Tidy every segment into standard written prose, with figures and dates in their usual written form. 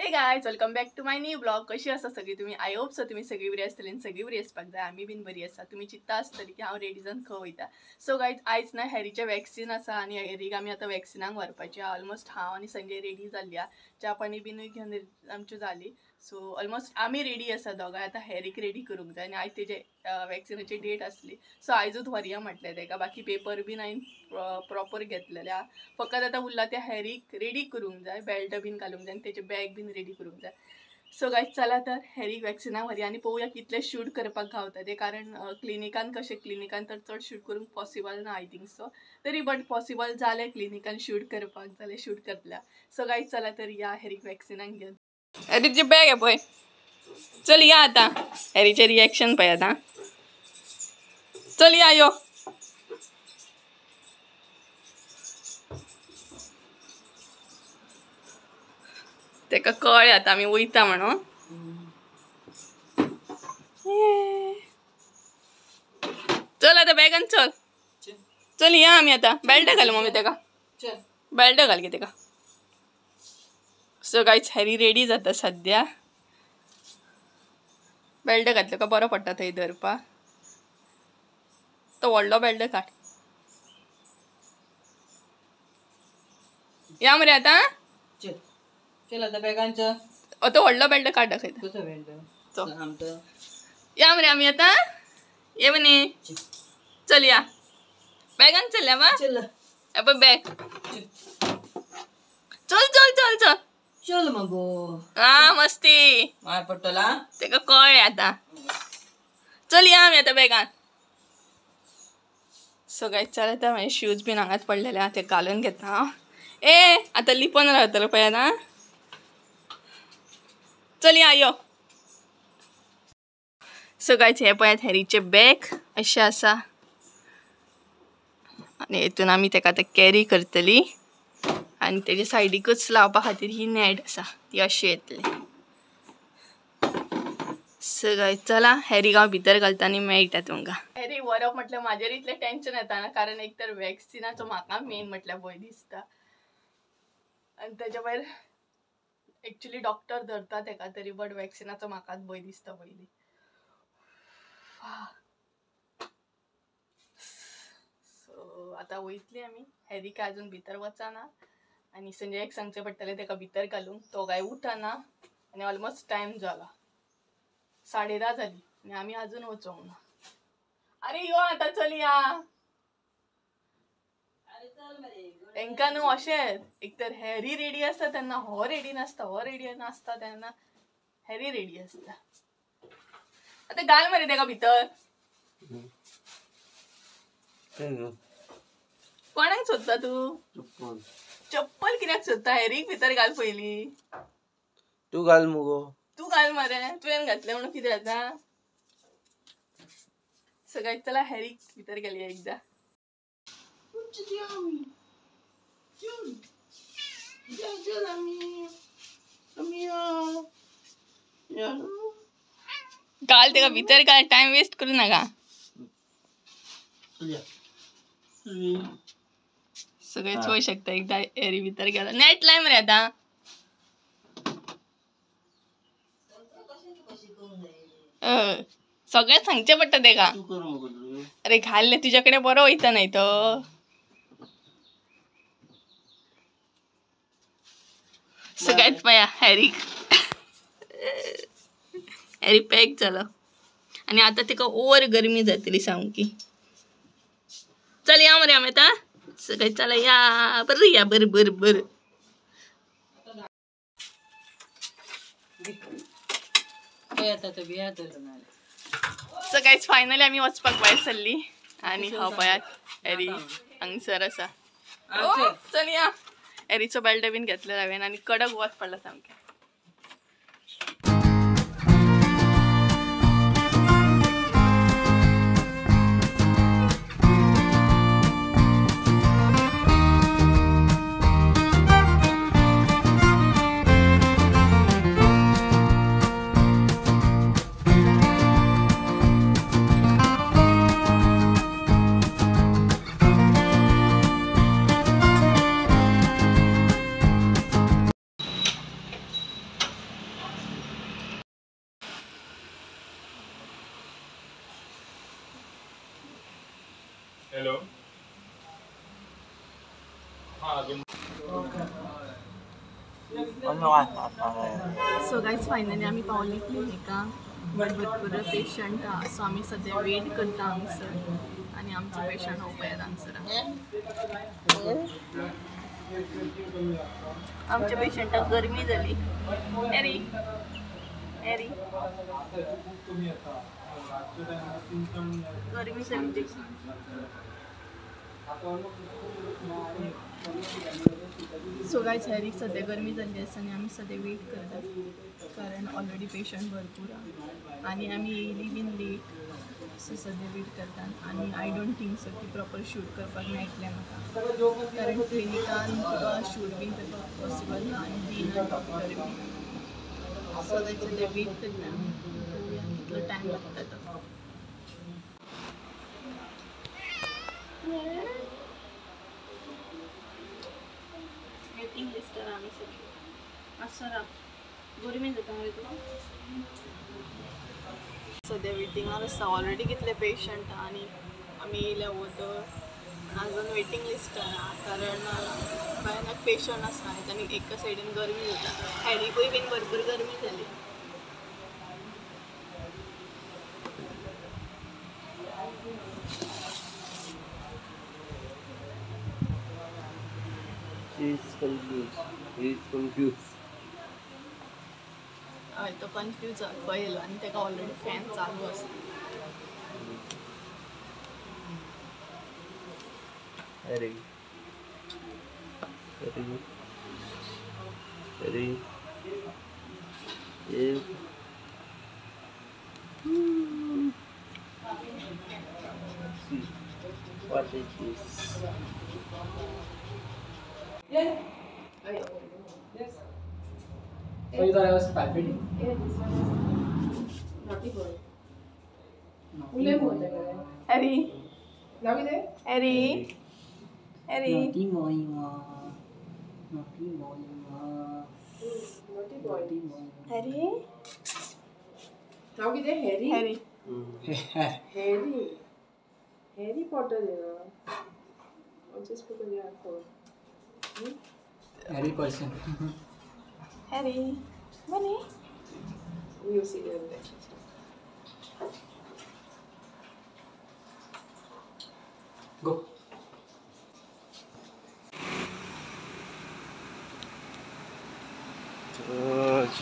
Hey guys, welcome back to my new blog. कशी आसा सगळी तुम्ही? I hope so तुम्ही सगळी बरी आसतली आनी सगळी बरी आसपाक जाय. आमी बीन बरी आसा. तुमी चिंता आसतली की हांव रेडी जावन खंय वयता. सो गायज, आयज ना हॅरीचें वॅक्सिन आसा आनी हॅरीक आमी आतां वॅक्सिनाक व्हरपाचें. ऑलमोस्ट हांव आनी संजय रेडी जाल्ली आहा. च्या पाणी बीन घेवन आमच्यो जाली. सो ऑलमोस्ट आमी रेडी आसा दोगांय. आतां हॅरीक रेडी करूंक जाय आनी आयज तेजे वॅक्सिनाची डेट आसली. सो आयजूच व्हरया म्हटलें तेका. बाकी पेपर बीन हांवें प्रॉपर घेतलेले आहा. फकत आतां उरला ते हॅरीक रेडी करूंक जाय, बेल्ट बीन घालूंक जाय आनी तेजे बॅग बीन रेडी करूंक जाय. सो गायज चला तर हॅरीक वॅक्सिनाक व्हरया आनी पळोवया कितले शूट करपाक गावता ते. कारण क्लिनिकान कशें, क्लिनिकान तर चड शूट करूंक पॉसिबल ना I think so. तरी बट पॉसिबल जालें क्लिनिकान शूट करपाक जाल्यार शूट करतल्या. सो गायज चला तर या हॅरीक वॅक्सिनाक घेवन. हॅरीचे बॅग आहे पळय, चल या आतां. हॅरीचें रिएक्शन पळय आतां. चल या यो. तेका कळ्ळें आतां आमी वयता म्हणून. चल आतां बॅगान चल. चल या आमी आतां. बेल्ट घाल मम्मी तेका, बेल्ट घाल गे तेका. सो गायज हॅरी रेडी जाता सद्या. बेल्ट घातलो का बरो पडटा थंय धरपाक. तो व्हडलो बेल्ट काड. या मरे आतां. चल आता बॅगान चल. तो व्हडलो बेल्ट काड दाखयता. कसो बेल्ट तो? या मरे आमी आतां. ये मनी चल या बॅगान चल. या चल पळय बॅग. चल चल चल चल चल मगो. आ मस्ती मार पडटला तेका कळ्ळें आतां. चल या आमी आतां बॅगान. सो गायज चल आतां म्हाजे शूज बीन हांगाच पडलेले आहा ते घालून घेता हांव. ए आतां लिपोन रावतलो पळय आतां. चल या यो. सो गायज हे पळयात हॅरीचें बॅग अशें आसा आनी हेतून आमी तेका आतां कॅरी करतली. आनी तेजे सायडीकूच लावपा खातीर ही नॅट आसा ती अशी येतली. सो गायज चला हॅरीक हांव भितर घालता आनी मेळटा तुमकां. हॅरी व्हरप म्हटल्यार म्हाजेर इतलें टेंशन येता ना, कारण एक तर वॅक्सिनाचो म्हाका मेन म्हटल्यार भंय दिसता आनी तेज्या भायर एक्चुली डॉक्टर धरता तेका तरी, बट वॅक्सिनाचो म्हाकाच भंय दिसता पयलीं. सो आतां वयतली आमी. हॅरी काय अजून भितर वचना आनी संजयाक सांगचें पडटलें तेका भितर घालूंक. तो काय उठना आनी ऑलमोस्ट टायम जाला, 10:30 जाली आनी आमी अजून वचोंक ना. अरे यो आतां चल या. तेंकां न्हू अशेंच एक तर हॅरी रेडी आसता तेन्ना हो रेडी नासता, हो रेडी नासता तेन्ना हॅरी रेडी आसता. आतां घाल मरे तेका भितर. कोणाक सोदता तूं? चप्पल कित्याक सोदता? हॅरीक भितर घाल पयलीं. तूं घाल मुगो. तूं घाल मरे, तुवें घातलें म्हणून कितें जाता? सो गायज चला हॅरीक भितर घालया एकदां. घाल तेका भितर घाल, टायम वेस्ट करू नाका. सगळे चोय शकता एकदा हॅरी भितर गेला. नॅट लाय मरे आतां. सगळें सांगचें पडटा तेका. अरे घाल्ले तुज्या कडेन बरो वयता न्हय तो. सगळ्यात पळया हॅरीक, हॅरी पॅक जालो आनी आतां तेका ओवर गरमी जातली सामकी. चल या मरे आमी आतां. सगळें चला या बरें या बरें बरें बरें. सो गायज फायनली आमी वचपाक भायर सरली आनी हांव पळयात हॅरी हांगसर आसा. चल या. हॅरीचो बेल्ट बीन घेतलो हांवें आनी कडक वत पडला सामकें. हॅलो सो गायज फायनली आमी पावले क्लिनिकाक. भरपूर पेशंट आहा, सो आमी सद्या वेट करता हांगसर आनी आमचो पेशंट हो पळयात हांगसर. आमच्या पेशंटाक गरमी जाली. एरी एरी गरमी जाली तेची. सो गायज हॅरीक सद्या गरमी जाल्ली आसा आनी आमी सद्या वेट करतात कारण ऑलरेडी पेशंट भरपूर आहा आनी आमी येयली बीन लेट. सो सद्या वेट करतात आनी I don't think so की प्रॉपर शूट करपाक मेळटलें म्हाका कारण क्लिनिकान तुका शूट बीन करपाक पॉसिबल ना आनी दिना डॉक्टर बीन. सो गायज सद्या वेट करता आमी, पळोवया कितलो टायम लागता तो. वेटिंग लिस्टार आमी सगळीं मातसो राव, गरमी जाता मरे तुका. सद्या वेटिंगार आसा ऑलरेडी कितले पेशंट आनी आमी येयल्या वोदोळ आजून वेटिंग लिस्टार आहा कारण भयानक पेशंट आसा आनी एका सायडीन गरमी जाता. हॅरीकूय बीन भरपूर गरमी जाली. She is confused. He is confused. हय तो कन्फ्यूज खंय येयलो आनी ताका ऑलरेडी फॅन चालू आसा. Harry. Harry. Harry. Yeah. See what is this? Yeah. Yes. So you thought I was palpitating? Yeah, this one is naughty boy. Harry. नाव कितें? Harry. Harry. Naughty boy, naughty boy, naughty boy. Naughty boy. Harry. नाव कितें? Harry. Harry. Harry. Harry Potter yeah. I just put on your phone. Harry person. Harry. Money. You see the injections. Go. George.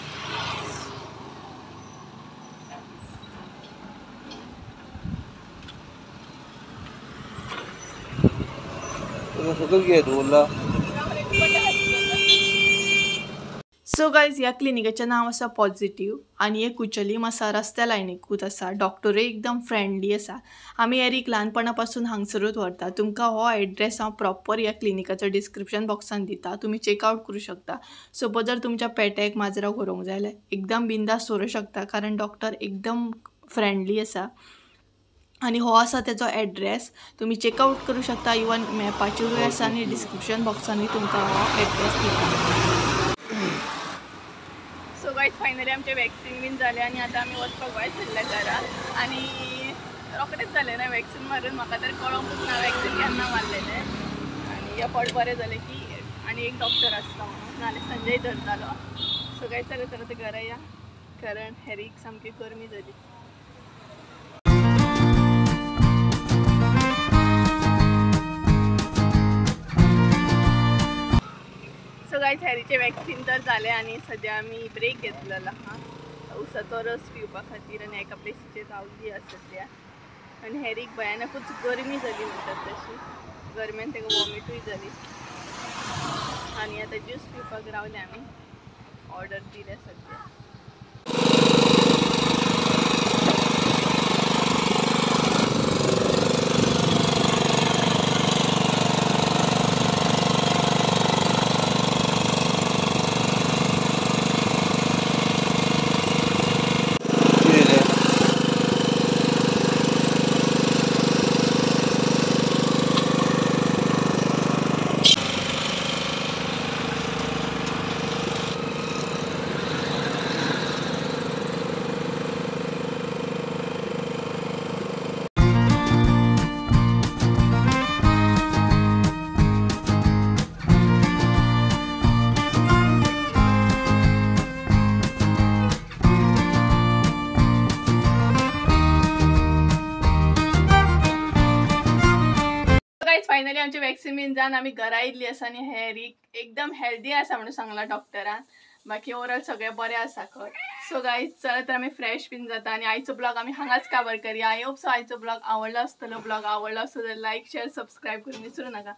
So guys ह्या क्लिनिकाचें नांव आसा positive आनी हे कुचोलीम आसा रस्त्या लायनीकूच आसा. डॉक्टरूय एकदम फ्रेंडली आसा. आमी एरीक ल्हानपणा पासून हांगसरूच व्हरता. तुमकां हो एड्रेस हांव प्रॉपर ह्या क्लिनिकाचो डिस्क्रिप्शन बॉक्सान दिता, तुमी चेकआवट करूं शकता. सपोज जर तुमच्या पेट्याक माजराक व्हरूंक जाय जाल्यार एकदम बिंदास व्हरूंक शकता कारण डॉक्टर एकदम फ्रेंडली आसा. आनी हो आसा तेजो एड्रेस, तुमी चेकआवट करूं शकता. इवन मॅपाचेरूय आसा आनी डिस्क्रिप्शन बॉक्सानूय तुमकां हो एड्रेस दिता. सो गायज फायनली आमचें वॅक्सीन बीन जालें आनी आतां आमी वचपाक भायर सरल्या घरा. आनी रोखडेंच जालें ना वॅक्सीन मारून, म्हाका तर कळोंकूच ना वॅक्सीन केन्ना मारलेलें. आनी हे फावट बरें जालें की आनी एक डॉक्टर आसलो म्हणून, नाल्यार संजय धरतालो. सो गायज चला तर आतां घरा या कारण हॅरीक सामकी गरमी जाली. सो गायज हॅरीचें वॅक्सीन तर जालें आनी सद्या आमी ब्रेक घेतलेलो आहा उसाचो रस पिवपा खातीर आनी एका प्लेसीचेर रावली आसा सद्या. आनी हॅरीक भयानकूच गरमी जाली म्हणटात तशी, गरमेन ताका वॉमिटूय जाली. आनी आतां ज्यूस पिवपाक रावले आमी, ऑर्डर दिल्या सद्या. गायज, फायनली आमचे वॅक्सिन बीन जावन आमी घरा येयल्ली आसा आनी हॅरी एकदम हेल्दी आसा म्हणून सांगला डॉक्टरान. बाकी ओवरऑल सगळें बरें आसा खंय. सो गायज, चला तर आमी फ्रेश बीन जाता आनी आयचो ब्लॉग आमी हांगाच काबर करया. I hope so आयचो ब्लॉग आवडलो आसतलो. ब्लॉग आवडलो आसतो जाल्यार लायक, शेअर, सबस्क्रायब करून विसरू नाका.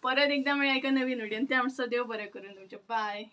परत एकदा मेळया एका नवीन व्हिडियोन. त्या म्हणसर देव बरें करून तुमचें. बाय.